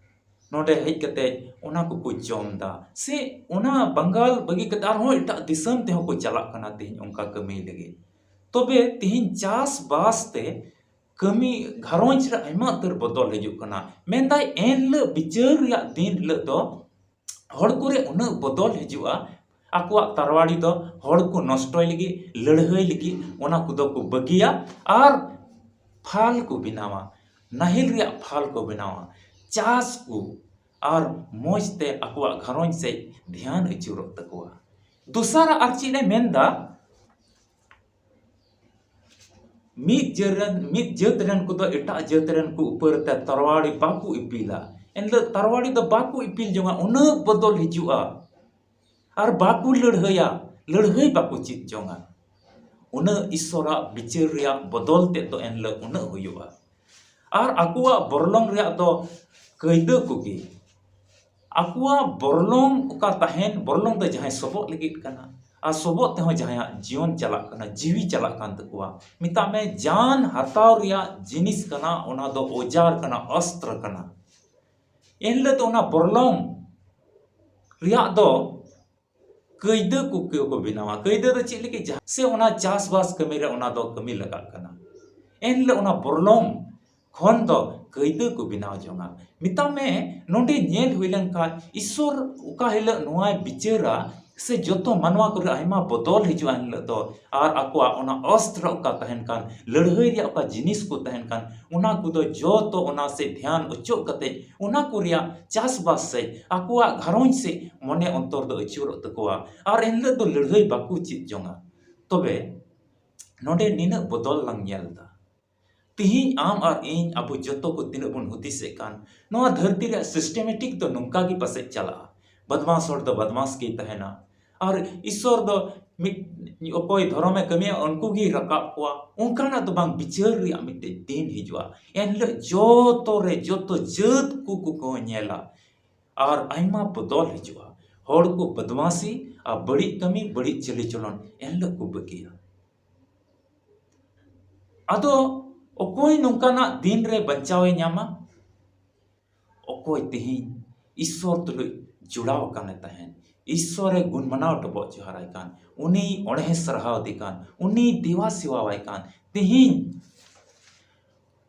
ᱱᱚᱰᱮ ᱦᱮᱡ ᱠᱟᱛᱮ ᱚᱱᱟ ᱠᱚᱠᱚ ᱡᱚᱢ ᱮᱫᱟ᱾ ᱥᱮ ᱚᱱᱟ ᱵᱟᱝᱜᱟᱞ ᱵᱟᱹᱜᱤ ᱠᱟᱛᱮ ᱟᱨᱦᱚᱸ ᱮᱴᱟᱜ ᱫᱤᱥᱚᱢ ᱛᱮᱦᱚᱸ ᱠᱚ ᱪᱟᱞᱟᱜ ᱠᱟᱱᱟ ᱛᱮᱦᱮᱧ ᱚᱱᱠᱟ ᱠᱟᱹᱢᱤ ᱞᱟᱹᱜᱤᱫ᱾ ᱛᱚᱵᱮ ᱛᱮᱦᱮᱧ ᱪᱟᱥᱵᱟᱥ ᱛᱮ ᱠᱟᱹᱢᱤ, ᱜᱷᱟᱨᱚᱸᱡᱽ ᱨᱮ ᱟᱭᱢᱟ ᱩᱛᱟᱹᱨ ᱵᱚᱫᱚᱞ ᱦᱤᱡᱩᱜ ᱠᱟᱱᱟ᱾ ᱢᱮᱱᱫᱟᱭ, ᱮᱱ ᱦᱤᱞᱳᱜ ᱵᱤᱪᱟᱹᱨ ᱨᱮᱭᱟᱜ ᱫᱤᱱ ᱦᱤᱞᱳᱜ ᱫᱚ ᱦᱚᱲ ᱠᱚᱨᱮ ᱩᱱᱟᱹᱜ ᱵᱚᱫᱚᱞ ᱦᱤᱡᱩᱜᱼᱟ, ᱟᱠᱚᱣᱟᱜ ᱛᱟᱨᱣᱟᱲᱤ ᱫᱚ ᱦᱚᱲ ᱠᱚ ᱱᱚᱥᱴᱚᱭ ᱞᱟᱹᱜᱤᱫ, ᱞᱟᱹᱲᱦᱟᱹᱭ ᱞᱟᱹᱜᱤᱫ, ᱚᱱᱟ ᱠᱚᱫᱚ ᱠᱚ ᱵᱟᱹᱜᱤᱭᱟ ᱟᱨ ᱯᱷᱟᱞ ᱠᱚ ᱵᱮᱱᱟᱣᱟ, ᱱᱟᱦᱮᱞ ᱨᱮᱭᱟᱜ ᱯᱷᱟᱞ ᱠᱚ ᱵᱮᱱᱟᱣᱟ, ᱪᱟᱥ ᱠᱚ, ᱟᱨ ᱢᱚᱡᱽ ᱛᱮ ᱟᱠᱚᱣᱟᱜ ᱜᱷᱟᱨᱚᱸᱡᱽ ᱥᱮᱫ ᱫᱷᱮᱭᱟᱱ ᱟᱹᱪᱩᱨᱚᱜ ᱛᱟᱠᱚᱣᱟ᱾ ᱫᱚᱥᱟᱨᱟᱜ ᱟᱨ ᱪᱮᱫ ᱮ ᱢᱮᱱᱫᱟ, ᱢᱤᱫ ᱡᱟᱹᱛ ᱨᱮᱱ, ᱢᱤᱫ ᱡᱟᱹᱛ ᱨᱮᱱ ᱠᱚᱫᱚ ᱮᱴᱟᱜ ᱡᱟᱹᱛ ᱨᱮᱱ ᱠᱚ ᱩᱯᱟᱹᱨ ᱛᱮ ᱛᱟᱨᱣᱟᱲᱤ ᱵᱟᱠᱚ ᱤᱯᱤᱞᱟ᱾ ᱮᱱᱦᱤᱞᱳᱜ ᱛᱟᱨᱣᱟᱲᱤ ᱫᱚ ᱵᱟᱠᱚ ᱤᱯᱤᱞ ᱡᱚᱝᱟ, ᱩᱱᱟᱹᱜ ᱵᱚᱫᱚᱞ ᱦᱤᱡᱩᱜᱼᱟ᱾ ᱟᱨ ᱵᱟᱠᱚ ᱞᱟᱹᱲᱦᱟᱹᱭᱟ, ᱞᱟᱹᱲᱦᱟᱹᱭ ᱵᱟᱠᱚ ᱪᱮᱫ ᱡᱚᱝᱟ᱾ ᱩᱱᱟᱹᱜ ᱤᱥᱚᱨᱟᱜ ᱵᱤᱪᱟᱹᱨ ᱨᱮᱭᱟᱜ ᱵᱚᱫᱚᱞ ᱛᱮᱫ ᱫᱚ ᱮᱱᱦᱤᱞᱳᱜ ᱩᱱᱟᱹᱜ ᱦᱩᱭᱩᱜᱼᱟ᱾ ᱟᱨ ᱟᱠᱚᱣᱟᱜ ᱵᱚᱨᱞᱚᱝ ᱨᱮᱭᱟᱜ ᱫᱚ ᱠᱟᱹᱭᱫᱟᱹ ᱠᱚᱜᱮ᱾ ᱟᱠᱚᱣᱟᱜ ᱵᱚᱨᱞᱚᱝ ᱚᱠᱟ ᱛᱟᱦᱮᱱ, ᱵᱚᱨᱞᱚᱝ ᱫᱚ ᱡᱟᱦᱟᱸᱭ ᱥᱚᱵᱚᱜ ᱞᱟᱹᱜᱤᱫ ᱠᱟᱱᱟ, ᱟᱨ ᱥᱚᱵᱚᱜ ᱛᱮᱦᱚᱸ ᱡᱟᱦᱟᱸᱭᱟᱜ ᱡᱤᱭᱚᱱ ᱪᱟᱞᱟᱜ ᱠᱟᱱᱟ, ᱡᱤᱣᱤ ᱪᱟᱞᱟᱜ ᱠᱟᱱ ᱛᱟᱠᱚᱣᱟ, ᱢᱮᱛᱟᱜ ᱢᱮ ᱡᱟᱱ ᱦᱟᱛᱟᱣ ᱨᱮᱭᱟᱜ ᱡᱤᱱᱤᱥ ᱠᱟᱱᱟ, ᱚᱱᱟ ᱫᱚ ᱚᱡᱟᱨ ᱠᱟᱱᱟ, ᱚᱥᱛᱨᱚ ᱠᱟᱱᱟ᱾ ᱮᱱᱦᱤᱞᱳᱜ ᱫᱚ ᱚᱱᱟ ᱵᱚᱨᱞᱚᱝ ᱨᱮᱭᱟᱜ ᱫᱚ ᱠᱟᱹᱭᱫᱟᱹ ᱠᱚ ᱠᱚ ᱵᱮᱱᱟᱣᱟ᱾ ᱠᱟᱹᱭᱫᱟᱹ ᱫᱚ ᱪᱮᱫ ᱞᱟᱹᱜᱤᱫ? ᱡᱟᱦᱟᱸ ᱥᱮ ᱚᱱᱟ ᱪᱟᱥᱵᱟᱥ ᱠᱟᱹᱢᱤ ᱨᱮ ᱚᱱᱟ ᱫᱚ ᱠᱟᱹᱢᱤ ᱞᱟᱜᱟᱜ ᱠᱟᱱᱟ᱾ ᱮᱱᱦᱤᱞᱳᱜ ᱚᱱᱟ ᱵᱚᱨᱞᱚᱝ ᱠᱷᱚᱱ ᱫᱚ ᱠᱟᱹᱭᱫᱟᱹ ᱠᱚ ᱵᱮᱱᱟᱣ ᱡᱚᱝᱟ᱾ ᱢᱮᱛᱟᱜ ᱢᱮ, ᱱᱚᱰᱮ ᱧᱮᱞ ᱦᱩᱭ ᱞᱮᱱᱠᱷᱟᱱ ᱤᱥᱥᱚᱨ ᱚᱠᱟ ᱦᱤᱞᱳᱜ ᱱᱚᱣᱟᱭ ᱵᱤᱪᱟᱹᱨᱟ ᱥᱮ ᱡᱚᱛᱚ ᱢᱟᱱᱣᱟ ᱠᱚᱨᱮ ᱟᱭᱢᱟ ᱵᱚᱫᱚᱞ ᱦᱤᱡᱩᱜᱼᱟ ᱮᱱᱦᱤᱞᱳᱜ ᱫᱚ, ᱟᱨ ᱟᱠᱚᱣᱟᱜ ᱚᱱᱟ ᱚᱥᱛᱨᱚ ᱚᱠᱟ ᱛᱟᱦᱮᱱ ᱠᱟᱱ, ᱞᱟᱹᱲᱦᱟᱹᱭ ᱨᱮᱭᱟᱜ ᱚᱠᱟ ᱡᱤᱱᱤᱥ ᱠᱚ ᱛᱟᱦᱮᱱ ᱠᱟᱱ, ᱚᱱᱟ ᱠᱚᱫᱚ ᱡᱚᱛᱚ ᱚᱱᱟ ᱥᱮᱫ ᱫᱷᱮᱭᱟᱱ ᱚᱪᱚᱜ ᱠᱟᱛᱮ ᱚᱱᱟ ᱠᱚ ᱨᱮᱭᱟᱜ ᱪᱟᱥᱵᱟᱥ ᱥᱮᱫ, ᱟᱠᱚᱣᱟᱜ ᱜᱷᱟᱨᱚᱸᱡᱽ ᱥᱮᱫ ᱢᱚᱱᱮ ᱚᱱᱛᱚᱨ ᱫᱚ ᱟᱹᱪᱩᱨᱚᱜ ᱛᱟᱠᱚᱣᱟ᱾ ᱟᱨ ᱮᱱᱦᱤᱞᱳᱜ ᱫᱚ ᱞᱟᱹᱲᱦᱟᱹᱭ ᱵᱟᱠᱚ ᱪᱮᱫ ᱡᱚᱝᱟ᱾ ᱛᱚᱵᱮ ᱱᱚᱰᱮ ᱱᱤᱱᱟᱹᱜ ᱵᱚᱫᱚᱞ ᱞᱟᱝ ᱧᱮᱞ ᱮᱫᱟ᱾ ᱛᱤᱦᱤᱧ ᱟᱢ ᱟᱨ ᱤᱧ, ᱟᱵᱚ ᱡᱚᱛᱚ ᱠᱚ ᱛᱤᱱᱟᱹᱜ ᱵᱚᱱ ᱦᱩᱫᱤᱥᱮᱫ ᱠᱟᱱ, ᱱᱚᱣᱟ ᱫᱷᱟᱹᱨᱛᱤ ᱨᱮᱭᱟᱜ systematic ᱫᱚ ᱱᱚᱝᱠᱟ ᱜᱮ ᱯᱟᱥᱮᱡ ᱪᱟᱞᱟᱜᱼᱟ᱾ ᱵᱟᱫᱢᱟᱥ ᱦᱚᱲ ᱫᱚ ᱵᱟᱫᱢᱟᱥ ᱜᱮᱭ ᱛᱟᱦᱮᱱᱟ᱾ ᱟᱨ ᱤᱥᱥᱚᱨ ᱫᱚ ᱢᱤᱫ, ᱚᱠᱚᱭ ᱫᱷᱚᱨᱚᱢᱮ ᱠᱟᱹᱢᱤᱭᱟ, ᱩᱱᱠᱩ ᱜᱮᱭ ᱨᱟᱠᱟᱵ ᱠᱚᱣᱟ᱾ ᱚᱱᱠᱟᱱᱟᱜ ᱫᱚ ᱵᱟᱝ, ᱵᱤᱪᱟᱹᱨ ᱨᱮᱭᱟᱜ ᱢᱤᱫᱴᱮᱡ ᱫᱤᱱ ᱦᱤᱡᱩᱜᱼᱟ᱾ ᱮᱱᱦᱤᱞᱳᱜ ᱡᱚᱛᱚ ᱨᱮ, ᱡᱚᱛᱚ ᱡᱟᱹᱛ ᱠᱚ, ᱠᱚ, ᱠᱚ ᱧᱮᱞᱟ᱾ ᱟᱨ ᱟᱭᱢᱟ ᱵᱚᱫᱚᱞ ᱦᱤᱡᱩᱜᱼᱟ᱾ ᱦᱚᱲ ᱠᱚ ᱵᱚᱫᱢᱟᱥᱤ ᱟᱨ ᱵᱟᱹᱲᱤᱡ ᱠᱟᱹᱢᱤ, ᱵᱟᱹᱲᱤᱡ ᱪᱟᱹᱞᱤ ᱪᱚᱞᱚᱱ ᱮᱱᱦᱤᱞᱳᱜ ᱠᱚ ᱵᱟᱹᱜᱤᱭᱟ᱾ ᱟᱫᱚ ᱚᱠᱚᱭ ᱱᱚᱝᱠᱟᱱᱟᱜ ᱫᱤᱱ ᱨᱮ ᱵᱟᱧᱪᱟᱣ ᱮ ᱧᱟᱢᱟ? ᱚᱠᱚᱭ ᱛᱮᱦᱮᱧ ᱤᱥᱥᱚᱨ ᱛᱩᱞᱩᱡ ᱡᱚᱲᱟᱣ ᱟᱠᱟᱱᱮ ᱛᱟᱦᱮᱱ, ᱤᱥᱥᱚᱨᱮ ᱜᱩᱱ ᱢᱟᱱᱟᱣ ᱰᱚᱵᱚᱜ ᱡᱚᱦᱟᱨᱟᱭ ᱠᱟᱱ, ᱩᱱᱤ ᱚᱬᱦᱮ ᱥᱟᱨᱦᱟᱣ ᱫᱮ ᱠᱟᱱ, ᱩᱱᱤ ᱫᱮᱣᱟ ᱥᱮᱣᱟᱣᱟᱭ ᱠᱟᱱ, ᱛᱮᱦᱮᱧ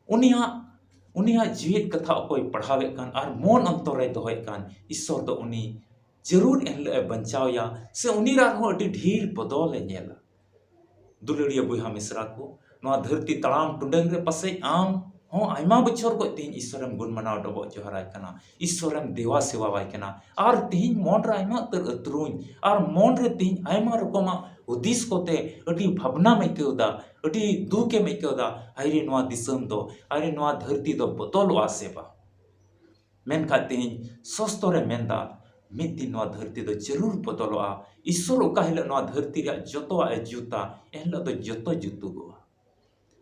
ᱩᱱᱤᱭᱟᱜ, ᱩᱱᱤᱭᱟᱜ ᱡᱤᱣᱮᱫ ᱠᱟᱛᱷᱟ ᱚᱠᱚᱭ ᱯᱟᱲᱦᱟᱣᱮᱫ ᱠᱟᱱ ᱟᱨ ᱢᱚᱱ ᱚᱱᱛᱚᱨ ᱨᱮ ᱫᱚᱦᱚᱭᱮᱫ ᱠᱟᱱ, ᱤᱥᱥᱚᱨ ᱫᱚ ᱩᱱᱤ ᱡᱟᱹᱨᱩᱲ ᱮᱱᱦᱤᱞᱳᱜ ᱮ ᱵᱟᱧᱪᱟᱣᱮᱭᱟ, ᱥᱮ ᱩᱱᱤ ᱨᱮ ᱟᱨᱦᱚᱸ ᱟᱹᱰᱤ ᱰᱷᱮᱨ ᱵᱚᱫᱚᱞ ᱮ ᱧᱮᱞᱟ᱾ ᱫᱩᱞᱟᱹᱲᱤᱭᱟᱹ ᱵᱚᱭᱦᱟ ᱢᱤᱥᱨᱟ ᱠᱚ, ᱱᱚᱣᱟ ᱫᱷᱟᱹᱨᱛᱤ ᱛᱟᱲᱟᱢ ᱴᱩᱰᱟᱹᱝ ᱨᱮ ᱯᱟᱥᱮᱡ ᱟᱢ ᱦᱚᱸ ᱟᱭᱢᱟ ᱵᱚᱪᱷᱚᱨ ᱠᱷᱚᱱ ᱛᱮᱦᱮᱧ ᱤᱥᱥᱚᱨᱮᱢ ᱜᱩᱱ ᱢᱟᱱᱟᱣ ᱰᱚᱵᱚᱜ ᱡᱚᱦᱟᱨᱟᱭ ᱠᱟᱱᱟ, ᱤᱥᱥᱚᱨᱮᱢ ᱫᱮᱣᱟ ᱥᱮᱣᱟᱣᱟᱭ ᱠᱟᱱᱟ, ᱟᱨ ᱛᱮᱦᱮᱧ ᱢᱚᱱ ᱨᱮ ᱟᱭᱢᱟ ᱩᱛᱟᱹᱨ ᱟᱹᱛᱨᱩᱧ, ᱟᱨ ᱢᱚᱱ ᱨᱮ ᱛᱮᱦᱮᱧ ᱟᱭᱢᱟ ᱨᱚᱠᱚᱢᱟᱜ ᱦᱩᱫᱤᱥ ᱠᱚᱛᱮ ᱟᱹᱰᱤ ᱵᱷᱟᱵᱽᱱᱟᱢ ᱟᱹᱭᱠᱟᱹᱣ ᱮᱫᱟ, ᱟᱹᱰᱤ ᱫᱩᱠᱮᱢ ᱟᱹᱭᱠᱟᱹᱣ ᱮᱫᱟ, ᱦᱟᱭᱨᱮ ᱱᱚᱣᱟ ᱫᱤᱥᱚᱢ ᱫᱚ, ᱦᱟᱭᱨᱮ ᱱᱚᱣᱟ ᱫᱷᱟᱹᱨᱛᱤ ᱫᱚ ᱵᱚᱫᱚᱞᱚᱜᱼᱟ ᱥᱮ ᱵᱟᱝ? ᱢᱮᱱᱠᱷᱟᱱ ᱛᱮᱦᱮᱧ ᱥᱚᱥᱛᱚᱨᱮ ᱢᱮᱱᱫᱟ, ᱢᱤᱫ ᱫᱤᱱ ᱱᱚᱣᱟ ᱫᱷᱟᱹᱨᱛᱤ ᱫᱚ ᱡᱟᱹᱨᱩᱲ ᱵᱚᱫᱚᱞᱚᱜᱼᱟ᱾ ᱤᱥᱥᱚᱨ ᱚᱠᱟ ᱦᱤᱞᱳᱜ ᱱᱚᱣᱟ ᱫᱷᱟᱹᱨᱛᱤ ᱨᱮᱭᱟᱜ ᱡᱚᱛᱚᱣᱟᱜ ᱮ ᱡᱩᱛᱟ, ᱮᱱᱦᱤᱞᱳᱜ ᱫᱚ ᱡᱚᱛᱚ ᱡᱩᱛᱩᱜᱚᱜᱼᱟ᱾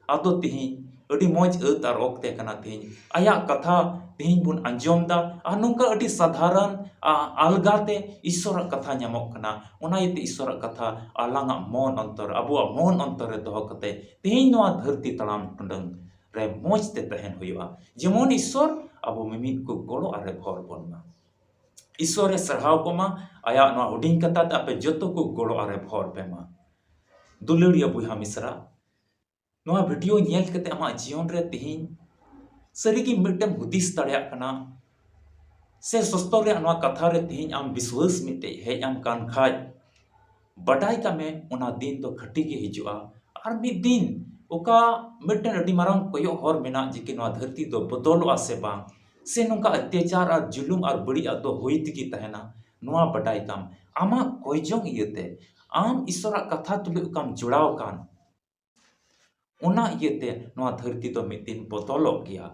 ᱟᱫᱚ ᱛᱮᱦᱮᱧ ᱟᱹᱰᱤ ᱢᱚᱡᱽ ᱟᱹᱛ ᱟᱨ ᱚᱠᱛᱮ ᱠᱟᱱᱟ ᱛᱮᱦᱮᱧ᱾ ᱟᱭᱟᱜ ᱠᱟᱛᱷᱟ ᱛᱮᱦᱮᱧ ᱵᱚᱱ ᱟᱸᱡᱚᱢ ᱫᱟ ᱟᱨ ᱱᱚᱝᱠᱟ ᱟᱹᱰᱤ ᱥᱟᱫᱷᱟᱨᱚᱱ, ᱟ-, ᱟᱞᱜᱟ ᱛᱮ ᱤᱥᱥᱚᱨᱟᱜ ᱠᱟᱛᱷᱟ ᱧᱟᱢᱚᱜ ᱠᱟᱱᱟ᱾ ᱚᱱᱟ ᱤᱭᱟᱹᱛᱮ ᱤᱥᱥᱚᱨᱟᱜ ᱠᱟᱛᱷᱟ ᱟᱞᱟᱝᱟᱜ ᱢᱚᱱ ᱚᱱᱛᱚᱨ, ᱟᱵᱚᱣᱟᱜ ᱢᱚᱱ ᱚᱱᱛᱚᱨ ᱨᱮ ᱫᱚᱦᱚ ᱠᱟᱛᱮ ᱛᱮᱦᱮᱧ ᱱᱚᱣᱟ ᱫᱷᱟᱹᱨᱛᱤ ᱛᱟᱲᱟᱢ ᱴᱩᱰᱟᱹᱝ ᱨᱮ ᱢᱚᱡᱽ ᱛᱮ ᱛᱟᱦᱮᱱ ᱦᱩᱭᱩᱜᱼᱟ, ᱡᱮᱢᱚᱱ ᱤᱥᱥᱚᱨ ᱟᱵᱚ ᱢᱤᱢᱤᱫ ᱠᱚ ᱜᱚᱲᱚ ᱟᱨᱮ ᱵᱷᱚᱨ ᱵᱚᱱ ᱢᱟ᱾ ᱤᱥᱥᱚᱨᱮ ᱥᱟᱨᱦᱟᱣ ᱠᱚᱢᱟ, ᱟᱭᱟᱜ ᱱᱚᱣᱟ ᱦᱩᱰᱤᱧ ᱠᱟᱛᱷᱟ ᱛᱮ ᱟᱯᱮ ᱡᱚᱛᱚ ᱠᱚ ᱜᱚᱲᱚ ᱟᱨᱮ ᱵᱷᱚᱨ ᱯᱮ ᱢᱟ᱾ ᱫᱩᱞᱟᱹᱲᱤᱭᱟᱹ ᱵᱚᱭᱦᱟ ᱢᱤᱥᱨᱟ, ᱱᱚᱣᱟ ᱵᱷᱤᱰᱤᱭᱳ ᱧᱮᱞ ᱠᱟᱛᱮ ᱟᱢᱟᱜ ᱡᱤᱭᱚᱱ ᱨᱮ ᱛᱮᱦᱮᱧ ᱥᱟᱹᱨᱤᱜᱮ ᱢᱤᱫᱴᱮᱱ ᱦᱩᱫᱤᱥ ᱫᱟᱲᱮᱭᱟᱜ ᱠᱟᱱᱟ, ᱥᱮ ᱥᱚᱥᱛᱚ ᱨᱮᱭᱟᱜ ᱱᱚᱣᱟ ᱠᱟᱛᱷᱟ ᱨᱮ ᱛᱮᱦᱮᱧ ᱟᱢ ᱵᱤᱥᱣᱟᱹᱥ ᱢᱤᱫᱴᱮᱡ ᱦᱮᱡ ᱟᱢ ᱠᱟᱱ ᱠᱷᱟᱡ, ᱵᱟᱰᱟᱭ ᱠᱟᱜ ᱢᱮ, ᱚᱱᱟ ᱫᱤᱱ ᱫᱚ ᱠᱷᱟᱹᱴᱤ ᱜᱮ ᱦᱤᱡᱩᱜᱼᱟ᱾ ᱟᱨ ᱢᱤᱫ ᱫᱤᱱ ᱚᱠᱟ ᱢᱤᱫᱴᱮᱱ ᱟᱹᱰᱤ ᱢᱟᱨᱟᱝ ᱠᱚᱭᱚᱜ ᱦᱚᱨ ᱢᱮᱱᱟᱜ ᱡᱮ ᱠᱤ ᱱᱚᱣᱟ ᱫᱷᱟᱹᱨᱛᱤ ᱫᱚ ᱵᱚᱫᱚᱞᱚᱜᱼᱟ ᱥᱮ ᱵᱟᱝ, ᱥᱮ ᱱᱚᱝᱠᱟ ᱚᱛᱛᱟᱪᱟᱨ ᱟᱨ ᱡᱩᱞᱩᱢ ᱟᱨ ᱵᱟᱹᱲᱤᱡ ᱟᱜ ᱫᱚ ᱦᱩᱭ ᱛᱮᱜᱮ ᱛᱟᱦᱮᱱᱟ, ᱱᱚᱣᱟ ᱵᱟᱰᱟᱭ ᱠᱟᱢ᱾ ᱟᱢᱟᱜ ᱠᱚᱭᱡᱚᱝ ᱤᱭᱟᱹᱛᱮ ᱟᱢ ᱤᱥᱥᱚᱨᱟᱜ ᱠᱟᱛᱷᱟ ᱛᱩᱞᱩᱡ ᱚᱠᱟᱢ ᱡᱚᱲᱟᱣ ᱠᱟᱱ, ᱚᱱᱟ ᱤᱭᱟᱹᱛᱮ ᱱᱚᱣᱟ ᱫᱷᱟᱹᱨᱛᱤ ᱫᱚ ᱢᱤᱫ ᱫᱤᱱ ᱵᱚᱫᱚᱞᱚᱜ ᱜᱮᱭᱟ᱾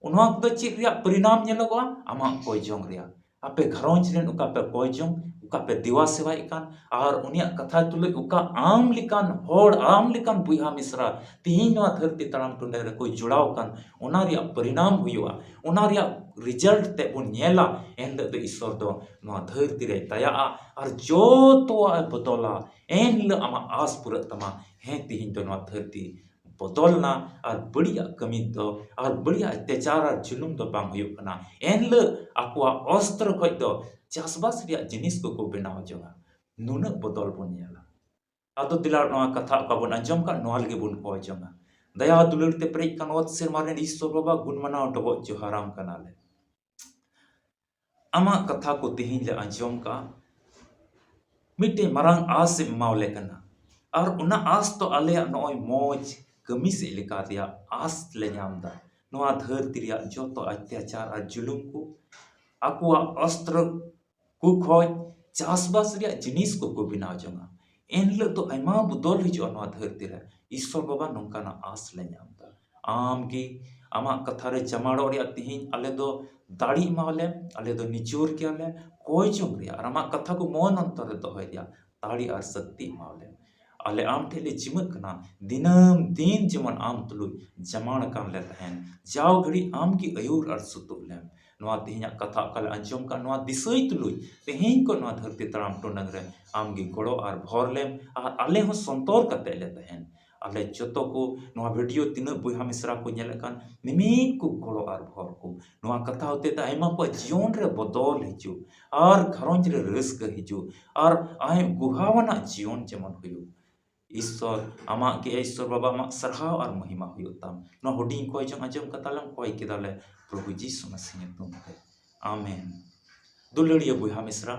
ᱱᱚᱣᱟ ᱠᱚᱫᱚ ᱪᱮᱫ ᱨᱮᱭᱟᱜ ᱯᱚᱨᱤᱱᱟᱢ ᱧᱮᱞᱚᱜᱚᱜᱼᱟ? ᱟᱢᱟᱜ ᱠᱚᱭᱡᱚᱝ ᱨᱮᱭᱟᱜ᱾ ᱟᱯᱮ ᱜᱷᱟᱨᱚᱸᱡᱽ ᱨᱮᱱ ᱚᱠᱟ ᱯᱮ ᱠᱚᱭᱡᱚᱝ, ᱚᱠᱟ ᱯᱮ ᱫᱮᱣᱟ ᱥᱮᱵᱟᱭᱮᱫ ᱠᱟᱱ, ᱟᱨ ᱩᱱᱤᱭᱟᱜ ᱠᱟᱛᱷᱟ ᱛᱩᱞᱩᱡ ᱚᱠᱟ ᱟᱢ ᱞᱮᱠᱟᱱ ᱦᱚᱲ, ᱟᱢ ᱞᱮᱠᱟᱱ ᱵᱚᱭᱦᱟ ᱢᱤᱥᱨᱟ ᱛᱤᱦᱤᱧ ᱱᱚᱣᱟ ᱫᱷᱟᱹᱨᱛᱤ ᱛᱟᱲᱟᱢ ᱴᱩᱰᱟᱹᱝ ᱨᱮᱠᱚ ᱡᱚᱲᱟᱣ ᱠᱟᱱ, ᱚᱱᱟ ᱨᱮᱭᱟᱜ ᱯᱚᱨᱤᱱᱟᱢ ᱦᱩᱭᱩᱜᱼᱟ, ᱚᱱᱟ ᱨᱮᱭᱟᱜ ᱨᱤᱡᱟᱞᱴ ᱛᱮ ᱵᱚᱱ ᱧᱮᱞᱟ᱾ ᱮᱱᱦᱤᱞᱳᱜ ᱫᱚ ᱤᱥᱥᱚᱨ ᱫᱚ ᱱᱚᱣᱟ ᱫᱷᱟᱹᱨᱛᱤ ᱨᱮᱭ ᱫᱟᱭᱟᱜᱼᱟ ᱟᱨ ᱡᱚᱛᱚᱣᱟᱜ ᱮ ᱵᱚᱫᱚᱞᱟ᱾ ᱮᱱᱦᱤᱞᱳᱜ ᱟᱢᱟᱜ ᱟᱸᱥ ᱯᱩᱨᱟᱹᱜ ᱛᱟᱢᱟ, ᱦᱮᱸ, ᱛᱤᱦᱤᱧ ᱫᱚ ᱱᱚᱣᱟ ᱫᱷᱟᱹᱨᱛᱤ ᱵᱚᱫᱚᱞᱱᱟ ᱟᱨ ᱵᱟᱹᱲᱤᱡᱟᱜ ᱠᱟᱹᱢᱤ ᱫᱚ ᱟᱨ ᱵᱟᱹᱲᱤᱡᱟᱜ ᱚᱛᱛᱟᱪᱟᱨ ᱟᱨ ᱡᱩᱞᱩᱢ ᱫᱚ ᱵᱟᱝ ᱦᱩᱭᱩᱜ ᱠᱟᱱᱟ᱾ ᱮᱱᱦᱤᱞᱳᱜ ᱟᱠᱚᱣᱟᱜ ᱚᱥᱛᱨᱚ ᱠᱷᱚᱡ ᱫᱚ ᱪᱟᱥᱵᱟᱥ ᱨᱮᱭᱟᱜ ᱡᱤᱱᱤᱥ ᱠᱚᱠᱚ ᱵᱮᱱᱟᱣ ᱡᱚᱝᱟ᱾ ᱱᱩᱱᱟᱹᱜ ᱵᱚᱫᱚᱞ ᱵᱚᱱ ᱧᱮᱞᱟ᱾ ᱟᱫᱚ ᱫᱮᱞᱟ ᱱᱚᱣᱟ ᱠᱟᱛᱷᱟ ᱚᱠᱟ ᱵᱚᱱ ᱟᱸᱡᱚᱢ ᱠᱟᱜ, ᱱᱚᱣᱟ ᱞᱟᱹᱜᱤᱫ ᱵᱚᱱ ᱠᱚᱭ ᱡᱚᱝᱟ᱾ ᱫᱟᱭᱟ ᱫᱩᱞᱟᱹᱲ ᱛᱮ ᱯᱮᱨᱮᱡ ᱠᱟᱱ ᱚᱛ ᱥᱮᱨᱢᱟ ᱨᱮᱱ ᱤᱥᱥᱚᱨ ᱵᱟᱵᱟ, ᱜᱩᱱ ᱢᱟᱱᱟᱣ ᱰᱚᱵᱚᱜ ᱡᱚᱦᱟᱨᱟᱢ ᱠᱟᱱᱟᱞᱮ᱾ ᱟᱢᱟᱜ ᱠᱟᱛᱷᱟ ᱠᱚ ᱛᱮᱦᱮᱧ ᱞᱮ ᱟᱸᱡᱚᱢ ᱠᱟᱜᱼᱟ, ᱢᱤᱫᱴᱮᱡ ᱢᱟᱨᱟᱝ ᱟᱸᱥ ᱮᱢ ᱮᱢᱟᱣᱟᱞᱮ ᱠᱟᱱᱟ᱾ ᱟᱨ ᱚᱱᱟ ᱟᱸᱥ ᱫᱚ ᱟᱞᱮᱭᱟᱜ ᱱᱚᱜᱼᱚᱭ ᱢᱚᱡᱽ ᱠᱟᱹᱢᱤ ᱥᱮᱫ ᱞᱮᱠᱟ ᱨᱮᱭᱟᱜ ᱟᱸᱥ ᱞᱮ ᱧᱟᱢ ᱮᱫᱟ᱾ ᱱᱚᱣᱟ ᱫᱷᱟᱹᱨᱛᱤ ᱨᱮᱭᱟᱜ ᱡᱚᱛᱚ ᱚᱛᱛᱟᱪᱟᱨ ᱟᱨ ᱡᱩᱞᱩᱢ ᱠᱚ, ᱟᱠᱚᱣᱟᱜ ᱚᱥᱛᱨᱚ ᱠᱚ ᱠᱷᱚᱡ ᱪᱟᱥᱵᱟᱥ ᱨᱮᱭᱟᱜ ᱡᱤᱱᱤᱥ ᱠᱚᱠᱚ ᱵᱮᱱᱟᱣ ᱡᱚᱝᱟ᱾ ᱮᱱᱦᱤᱞᱳᱜ ᱫᱚ ᱟᱭᱢᱟ ᱵᱚᱫᱚᱞ ᱦᱤᱡᱩᱜᱼᱟ ᱱᱚᱣᱟ ᱫᱷᱟᱹᱨᱛᱤ ᱨᱮ᱾ ᱤᱥᱥᱚᱨ ᱵᱟᱵᱟ, ᱱᱚᱝᱠᱟᱱᱟᱜ ᱟᱸᱥ ᱞᱮ ᱧᱟᱢ ᱮᱫᱟ᱾ ᱟᱢ ᱜᱮ ᱟᱢᱟᱜ ᱠᱟᱛᱷᱟ ᱨᱮ ᱡᱟᱢᱟᱲᱚᱜ ᱨᱮᱭᱟᱜ ᱛᱤᱦᱤᱧ ᱟᱞᱮ ᱫᱚ ᱫᱟᱲᱮ ᱮᱢᱟᱣᱟᱞᱮᱢ, ᱟᱞᱮ ᱫᱚ ᱱᱤᱡᱚᱨ ᱜᱮᱭᱟᱞᱮ, ᱠᱚᱭ ᱡᱚᱝ ᱨᱮᱭᱟᱜ ᱟᱨ ᱟᱢᱟᱜ ᱠᱟᱛᱷᱟ ᱠᱚ ᱢᱚᱱ ᱚᱱᱛᱚᱨ ᱨᱮ ᱫᱚᱦᱚᱭ ᱨᱮᱭᱟᱜ ᱫᱟᱲᱮ ᱟᱨ ᱥᱚᱠᱛᱤ ᱮᱢᱟᱣᱟᱞᱮᱢ᱾ ᱟᱞᱮ ᱟᱢ ᱴᱷᱮᱱ ᱞᱮ ᱡᱤᱢᱟᱹᱜ ᱠᱟᱱᱟ, ᱫᱤᱱᱟᱹᱢ ᱫᱤᱱ ᱡᱮᱢᱚᱱ ᱟᱢ ᱛᱩᱞᱩᱡ ᱡᱟᱢᱟᱲ ᱟᱠᱟᱱ ᱞᱮ ᱛᱟᱦᱮᱱ᱾ ᱡᱟᱣ ᱜᱷᱟᱹᱲᱤᱡ ᱟᱢ ᱜᱮ ᱟᱹᱭᱩᱨ ᱟᱨ ᱥᱩᱛᱩᱜ ᱞᱮᱢ᱾ ᱱᱚᱣᱟ ᱛᱮᱦᱮᱧᱟᱜ ᱠᱟᱛᱷᱟ ᱚᱠᱟ ᱞᱮ ᱟᱸᱡᱚᱢ ᱠᱟᱜ, ᱱᱚᱣᱟ ᱫᱤᱥᱟᱹᱭ ᱛᱩᱞᱩᱡ ᱛᱮᱦᱮᱧ ᱠᱷᱚᱱ ᱱᱚᱣᱟ ᱫᱷᱟᱹᱨᱛᱤ ᱛᱟᱲᱟᱢ ᱴᱩᱰᱟᱹᱝ ᱨᱮ ᱟᱢ ᱜᱮ ᱜᱚᱲᱚ ᱟᱨ ᱵᱷᱚᱨ ᱞᱮᱢ, ᱟᱨ ᱟᱞᱮ ᱦᱚᱸ ᱥᱚᱱᱛᱚᱨ ᱠᱟᱛᱮ ᱞᱮ ᱛᱟᱦᱮᱱ᱾ ᱟᱞᱮ ᱡᱚᱛᱚ ᱠᱚ, ᱱᱚᱣᱟ ᱵᱷᱤᱰᱤᱭᱳ ᱛᱤᱱᱟᱹᱜ ᱵᱚᱭᱦᱟ ᱢᱤᱥᱨᱟ ᱠᱚ ᱧᱮᱞᱮᱫ ᱠᱟᱱ, ᱢᱤᱢᱤᱫ ᱠᱚ ᱜᱚᱲᱚ ᱟᱨ ᱵᱷᱚᱨ ᱠᱚ᱾ ᱱᱚᱣᱟ ᱠᱟᱛᱷᱟ ᱦᱚᱛᱮ ᱛᱮ ᱟᱭᱢᱟ ᱠᱚᱣᱟᱜ ᱡᱤᱭᱚᱱ ᱨᱮ ᱵᱚᱫᱚᱞ ᱦᱤᱡᱩᱜ ᱟᱨ ᱜᱷᱟᱨᱚᱸᱡᱽ ᱨᱮ ᱨᱟᱹᱥᱠᱟᱹ ᱦᱤᱡᱩᱜ ᱟᱨ ᱟᱭ ᱜᱩᱦᱟᱣᱟᱱᱟᱜ ᱡᱤᱭᱚᱱ ᱡᱮᱢᱚᱱ ᱦᱩᱭᱩᱜ᱾ ᱤᱥᱥᱚᱨ, ᱟᱢᱟᱜ ᱜᱮ ᱤᱥᱥᱚᱨ ᱵᱟᱵᱟ, ᱟᱢᱟᱜ ᱥᱟᱨᱦᱟᱣ ᱟᱨ ᱢᱚᱦᱤᱢᱟ ᱦᱩᱭᱩᱜ ᱛᱟᱢ᱾ ᱱᱚᱣᱟ ᱦᱩᱰᱤᱧ ᱠᱚᱭ ᱡᱚᱝ ᱟᱸᱡᱚᱢ ᱠᱟᱛᱟᱞᱮᱢ ᱠᱚᱭ ᱠᱮᱫᱟᱞᱮ ᱯᱨᱚᱵᱷᱩ ᱡᱤᱥᱩ ᱢᱟᱥᱤ ᱧᱩᱛᱩᱢ ᱛᱮ, ᱟᱢᱮᱱ᱾ ᱫᱩᱞᱟᱹᱲᱤᱭᱟᱹ ᱵᱚᱭᱦᱟ ᱢᱤᱥᱨᱟ,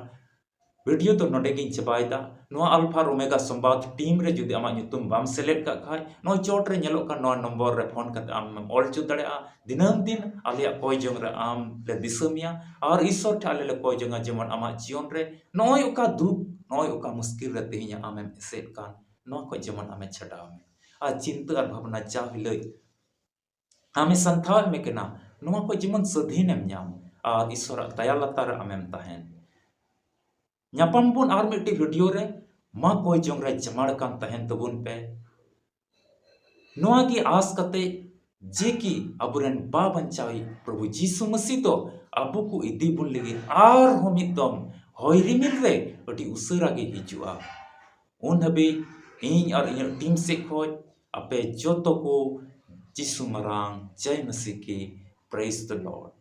ᱵᱷᱤᱰᱤᱭᱳ ᱫᱚ ᱱᱚᱰᱮ ᱜᱤᱧ ᱪᱟᱵᱟᱭᱮᱫᱟ᱾ ᱱᱚᱣᱟ ᱟᱞᱯᱷᱟ ᱟᱨ ᱳᱢᱮᱜᱟ ᱥᱚᱢᱵᱟᱫ ᱴᱤᱢ ᱨᱮ ᱡᱩᱫᱤ ᱟᱢᱟᱜ ᱧᱩᱛᱩᱢ ᱵᱟᱢ ᱥᱮᱞᱮᱫ ᱠᱟᱜ ᱠᱷᱟᱡ, ᱱᱚᱣᱟ ᱪᱚᱴ ᱨᱮ ᱧᱮᱞᱚᱜ ᱠᱟᱱ ᱱᱚᱣᱟ ᱱᱚᱢᱵᱚᱨ ᱨᱮ ᱯᱷᱳᱱ ᱠᱟᱛᱮ ᱟᱢᱮᱢ ᱚᱞ ᱦᱚᱪᱚ ᱫᱟᱲᱮᱭᱟᱜᱼᱟ᱾ ᱫᱤᱱᱟᱹᱢ ᱫᱤᱱ ᱟᱞᱮᱭᱟᱜ ᱠᱚᱭ ᱡᱚᱝ ᱨᱮ ᱟᱢ ᱞᱮ ᱫᱤᱥᱟᱹ ᱢᱮᱭᱟ ᱟᱨ ᱤᱥᱥᱚᱨ ᱴᱷᱮᱱ ᱟᱞᱮ ᱞᱮ ᱠᱚᱭ ᱡᱚᱝᱟ, ᱡᱮᱢᱚᱱ ᱟᱢᱟᱜ ᱡᱤᱭᱚᱱ ᱨᱮ ᱱᱚᱜᱼᱚᱭ ᱚᱠᱟ ᱫᱩᱠ, ᱱᱚᱜᱼᱚᱭ ᱚᱠᱟ ᱢᱩᱥᱠᱤᱞ ᱨᱮ ᱛᱮᱦᱮᱧ ᱟᱢᱮᱢ ᱮᱥᱮᱫ ᱠᱟᱱ, ᱱᱚᱣᱟ ᱠᱷᱚᱡ ᱡᱮᱢᱚᱱ ᱟᱢᱮ ᱪᱷᱟᱰᱟᱣ ᱢᱮ᱾ ᱟᱨ ᱪᱤᱱᱛᱟᱹ ᱟᱨ ᱵᱷᱟᱵᱽᱱᱟ ᱡᱟᱣ ᱦᱤᱞᱟᱹᱭ ᱟᱢᱮ ᱥᱟᱱᱛᱷᱟᱣ ᱮᱢ ᱠᱟᱱᱟ, ᱱᱚᱣᱟ ᱠᱷᱚᱡ ᱡᱮᱢᱚᱱ ᱥᱟᱹᱫᱷᱤᱱ ᱮᱢ ᱧᱟᱢ ᱟᱨ ᱤᱥᱥᱚᱨᱟᱜ ᱫᱟᱭᱟ ᱞᱟᱛᱟᱨ ᱨᱮ ᱟᱢᱮᱢ ᱛᱟᱦᱮᱱ᱾ ᱧᱟᱯᱟᱢ ᱵᱚᱱ ᱟᱨ ᱢᱤᱫᱴᱤᱡ ᱵᱷᱤᱰᱤᱭᱳ ᱨᱮ᱾ ᱢᱟ ᱠᱚᱭ ᱡᱚᱝ ᱨᱮ ᱡᱟᱢᱟᱲ ᱠᱟᱱ ᱛᱟᱦᱮᱱ ᱛᱟᱵᱚᱱ ᱯᱮ᱾ ᱱᱚᱣᱟ ᱜᱮ ᱟᱸᱥ ᱠᱟᱛᱮ ᱡᱮ ᱠᱤ ᱟᱵᱚᱨᱮᱱ ᱵᱟ ᱵᱟᱧᱪᱟᱣᱤᱡ ᱯᱨᱚᱵᱷᱩ ᱡᱤᱥᱩ ᱢᱟᱹᱥᱤ ᱫᱚ ᱟᱵᱚ ᱠᱚ ᱤᱫᱤ ᱵᱚᱱ ᱞᱟᱹᱜᱤᱫ ᱟᱨᱦᱚᱸ ᱢᱤᱫ ᱫᱚᱢ ᱦᱚᱭ ᱨᱤᱢᱤᱞ ᱨᱮ ᱟᱹᱰᱤ ᱩᱥᱟᱹᱨᱟ ᱜᱮ ᱦᱤᱡᱩᱜᱼᱟ᱾ ᱩᱱ ᱦᱟᱹᱵᱤᱡ ᱤᱧ ᱟᱨ ᱤᱧᱟᱹᱜ ᱴᱤᱢ ᱥᱮᱫ ᱠᱷᱚᱡ ᱟᱯᱮ ᱡᱚᱛᱚ ᱠᱚ ᱡᱤᱥᱩ ᱢᱟᱨᱟᱝ ᱡᱟᱭ ᱢᱟᱹᱥᱤ ᱠᱤ, praise the Lord᱾